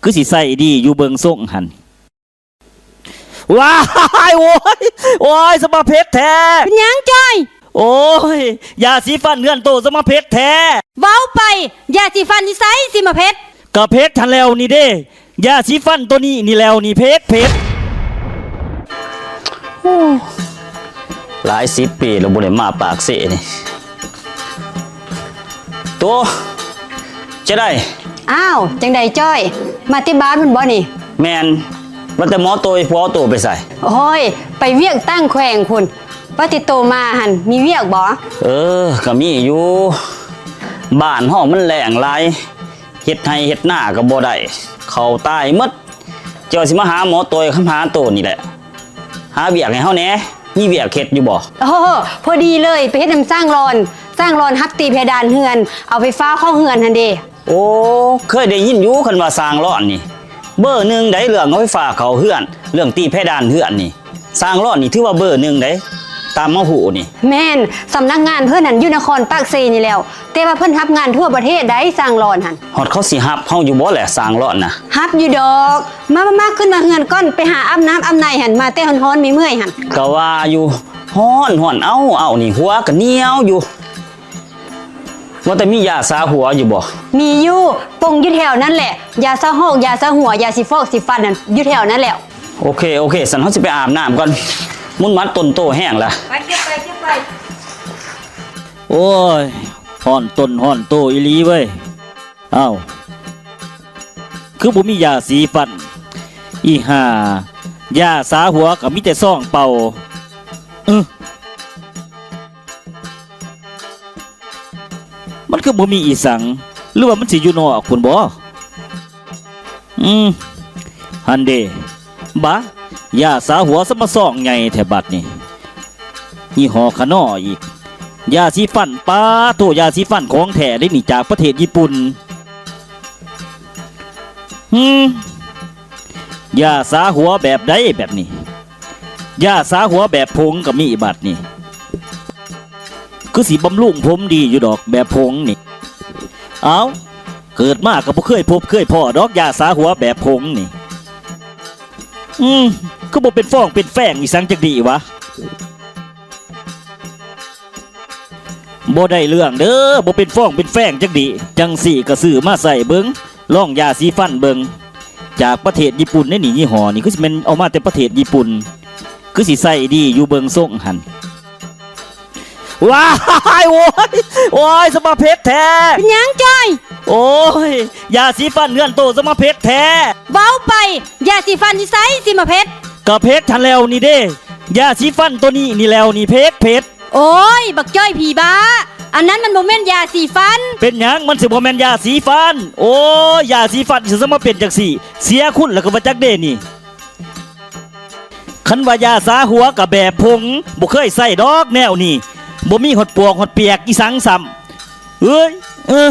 ຄືຊິໃຊ້ດີຢູ່ເບິ່ງຊົງຫັ້ນ. ວ້າຍ ໂອ້ຍ ໂອ້ຍ ສະມາເພັດແທ້. ເປັນຫຍັງຈ້ອຍ? ໂອ້ຍ ຢາສີຟັນເຮືອນໂຕສະມາເພັດແທ້. ເວົ້າໄປ ຢາສີຟັນຢູ່ໃສຊິມາເພັດ? ກະເພັດຫັ້ນແລ້ວນີ້ເດ້ ຢາສີຟັນໂຕນີ້ນີ້ແລ້ວນີ້ ເພັດ ເພັດ. ໂອ້ ຫຼາຍສິບປີແລ້ວບໍ່ໄດ້ມາປາກເຊນີ້. ໂຕ ຈະໄດ້. ອ້າວ ຈັ່ງໃດຈ້ອຍ ມາແຕ່ບ້ານພຸ້ນບໍ່ນີ້? ແມ່ນ ວ່າແຕ່ໝໍໂຕຍ ຜົວໂຕໄປໃສ? ໂອ້ຍ ໄປວຽກຕ່າງແຂວງພຸ້ນ. ວ່າແຕ່ໂຕມາຫັ້ນ ມີວຽກບໍ່? ເອີ ກະມີຢູ່ ບ້ານເຮົາມັນແລ້ງຫຼາຍ ເຮັດໄຮ່ເຮັດນາກະບໍ່ໄດ້ ເຂົ້າຕາຍໝົດ. ເຈົ້າຊິມາຫາໝໍໂຕຍ ຄຳຫາໂຕນີ້ແຫຼະ ຫາວຽກໃຫ້ເຮົາແດ່. ມີວຽກເຮັດຢູ່ບໍ່? ໂອ້ ພໍດີເລີຍ ໄປເຮັດນຳຊ່າງຫຼອນ. ຊ່າງຫຼອນຮັບຕີເພດານເຮືອນ ເອົາໄຟຟ້າເຂົ້າເຮືອນຫັ້ນເດ. ໂອ້ ເຄີຍໄດ້ຍິນຢູ່ ຄັນວ່າຊ່າງຫຼອນນີ້ ເບີໜຶ່ງໃດ ເລື່ອງເອົາໄຟຟ້າເຂົ້າເຮືອນ ເລື່ອງຕີເພດານເຮືອນນີ້ ຊ່າງຫຼອນນີ້ຖືວ່າເບີໜຶ່ງໃດ ຕາມມາຮູ້ນີ້. ແມ່ນ ສຳນັກງານເພິ່ນຫັ້ນຢູ່ນະຄອນປາກເຊນີ້ແລ້ວ ແຕ່ວ່າເພິ່ນຮັບງານທົ່ວປະເທດໃດ ຊ່າງຫຼອນຫັ້ນ. ຮອດເຂົາຊິຮັບເຮົາຢູ່ບໍ່ແຫຼະ ຊ່າງຫຼອນນະ? ຮັບຢູ່ດອກ. ມາ ມາ ມາ ຂຶ້ນມາເຮືອນກ່ອນ ໄປຫາອາບນ້ຳອາບໃນຫັ້ນ ມາແຕ່ຮ້ອນໆ ເມື່ອຍໆຫັ້ນ. ກະວ່າຢູ່ ຮ້ອນ ຮ້ອນ ເອົ້າ ເອົ້າ ນີ້ຫົວກະໜຽວຢູ່. ວ່າແຕ່ມີຢາສາຫົວຢູ່ບໍ່? ມີຢູ່ ປົງຢູ່ແຖວນັ້ນແຫຼະ ຢາສະຫອກ ຢາສະຫົວ ຢາສີຟອກສີຟັນຫັ້ນ ຢູ່ແຖວນັ້ນແຫຼະ. ໂອເຄ ໂອເຄ ຊັ້ນເຮົາຊິໄປອາບນ້ຳກ່ອນ ໝຸນໝັດຕົນໂຕແຮງລະ. ໄປ ເກັບໄປ ເກັບໄປ. ໂອ້ຍ ຮ້ອນຕົນຮ້ອນໂຕອີ່ຫຼີເວີຍ. ເອົ້າ ຄືບໍ່ມີຢາສີຟັນ? ອີຫ່າ ຢາສາຫົວກະມີແຕ່ຊອງເປົ່າ. ອື ມັນຄືບໍ່ມີອີ່ສັງ ຫຼືວ່າມັນຊິຢູ່ນອກພຸ້ນບໍ? ອື ຫັ້ນເດ ບາ ຢາສາຫົວສະມາຊອງໃຫຍ່ແທ້ບາດນີ້. ຍີ່ຫໍ້ຂະໜໍອີກ ຢາສີຟັນ ປາໂທ້ ຢາສີຟັນຂອງແທ້ເດ້ນີ້ ຈາກປະເທດຍີ່ປຸ່ນ. ຫື ຢາສາຫົວແບບໃດແບບນີ້? ຢາສາຫົວແບບຜົງກະມີບາດນີ້ ຄືຊິບຳລຸງຜົມດີຢູ່ດອກແບບຜົງນີ້. ເອົ້າ ເກີດມາກະບໍ່ເຄີຍພົບເຄີຍພໍ້ດອກ ຢາສາຫົວແບບຜົງນີ້. ອື ຄືບໍ່ເປັນຟອງເປັນແຟງອີ່ສັງຈັກດີ້ຫວາ? ບໍ່ໄດ້ເລື່ອງເດີ ບໍ່ເປັນຟອງເປັນແຟງຈັກດີ້. ຈັ່ງຊີ້ກະຊື້ມາໃຊ້ເບິ່ງ ລອງຢາສີຟັນເບິ່ງ ຈາກປະເທດຍີ່ປຸ່ນເດ້ນີ້. ຍີ່ຫໍ້ນີ້ຄືຊິແມ່ນເອົາມາແຕ່ປະເທດຍີ່ປຸ່ນ ຄືຊິໃຊ້ດີຢູ່ເບິ່ງຊົງຫັ້ນ. ວ້າຍ ໂອ້ຍ ໂອ້ຍ ສະມາເພັດແທ້. ເປັນຫຍັງຈ້ອຍ? ໂອ້ຍ ຢາສີຟັນເຮືອນໂຕສະມາເພັດແທ້. ເວົ້າໄປ ຢາສີຟັນຢູ່ໃສຊິມາເພັດ? ກະເພັດຫັ້ນແລ້ວນີ້ເດ້ ຢາສີຟັນໂຕນີ້ນີ້ແລ້ວນີ້ ເພັດ ເພັດ. ໂອ້ຍ ບັກຈ້ອຍຜີບ້າ ອັນນັ້ນມັນບໍ່ແມ່ນຢາສີຟັນ. ເປັນຫຍັງມັນຊິບໍ່ແມ່ນຢາສີຟັນ? ໂອ້ຍ ຢາສີຟັນຊິມາເປັນຈັ່ງຊີ້ ເສຍຄຸນແລ້ວກະວ່າຈັກເດ້ນີ້. ຄັນວ່າຢາສາຫົວກະແບບຜົງ ບໍ່ເຄີຍໃຊ້ດອກແນວນີ້ ບໍ່ມີຮອດປວກຮອດປຽກອີ່ສັງຊ້ຳ. ເອີຍ ເອີ